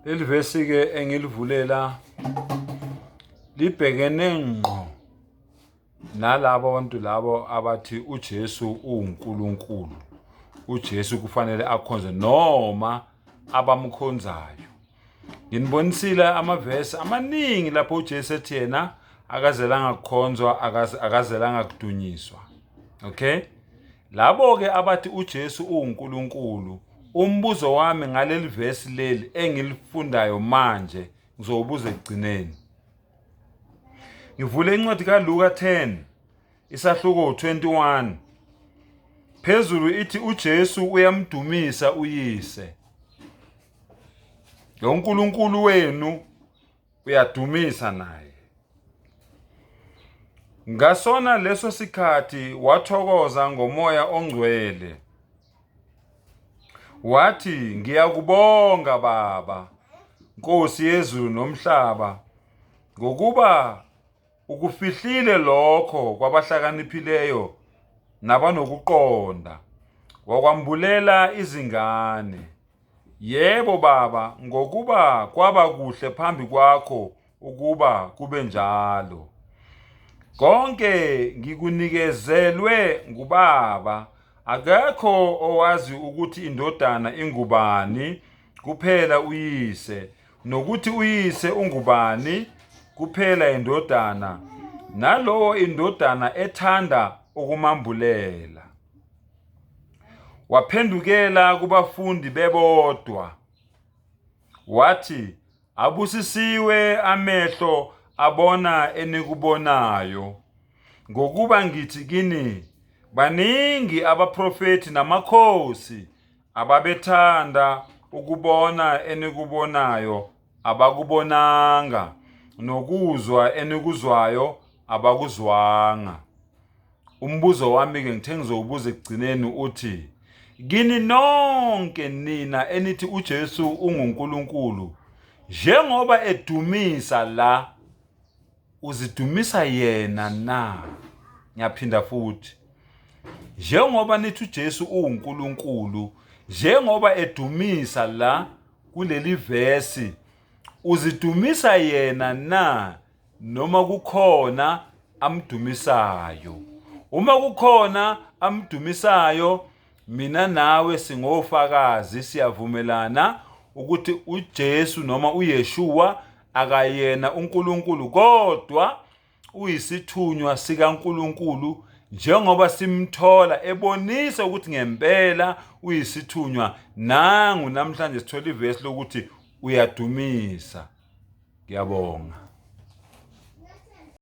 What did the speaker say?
Leli vesi ke engilivulela libhekene ngqo nalabo abantu labo abathi uJesu uwuNkulunkulu, uJesu kufanele akhonze noma abamkhonzayo. Nginibonisile amavesi amaningi lapho uJesu ethi yena akazelanga kukhonzwa, akazelanga kudunyiswa. Okay? Labo-ke abathi uJesu uwuNkulunkulu, umbuzo wami ngaleli vesi leli engilifundayo manje ngizowubuza ekugcineni. Ngivule incwadi kaLuka 10 isahluko 21. Phezulu ithi uJesu uyamdumisa uyise. Lo Nkulunkulu wenu uyadumisa naye. Ngasona leso sikhathi wathokoza ngomoya ongcwele. Wathi, ngiyakubonga Baba, Nkosi yezulu nomhlaba, ngokuba ukufihlile lokho kwabahlakaniphileyo nabanokuqonda, wakwambulela izingane. Yebo, Baba, ngokuba kwaba kuhle phambi kwakho ukuba kube njalo. Konke ngikunikezelwe nguBaba. Akekho owazi ukuthi indodana ingubani kuphela uyise, nokuthi uyise ungubani kuphela indodana, nalowo indodana ethanda ukumambulela. Waphendukela kubafundi bebodwa wathi, Abusisiwe amehlo abona enikubonayo, ngokuba ngithi kini, baningi abaprofethi namakhosi ababethanda ukubona enikubonayo abakubonanga, nokuzwa enikuzwayo abakuzwanga. Umbuzo wami-ke ngithe ngizowubuza ekugcineni uthi, kini nonke nina enithi uJesu unguNkulunkulu, njengoba edumisa la, uzidumisa yena na? Ngiyaphinda futhi, njengoba nithi uJesu uwuNkulunkulu, njengoba edumisa la kuleli vesi, uzidumisa yena na noma kukhona amdumisayo? Uma kukhona amdumisayo, mina nawe singofakazi, siyavumelana ukuthi uJesu noma uYeshua akayena uNkulunkulu, kodwa uyisithunywa sikaNkulunkulu, njengoba simthola ebonisa ukuthi ngempela uyisithunywa. Nangu namhlanje sithola ivesi lokuthi uyadumisa. Ngiyabonga.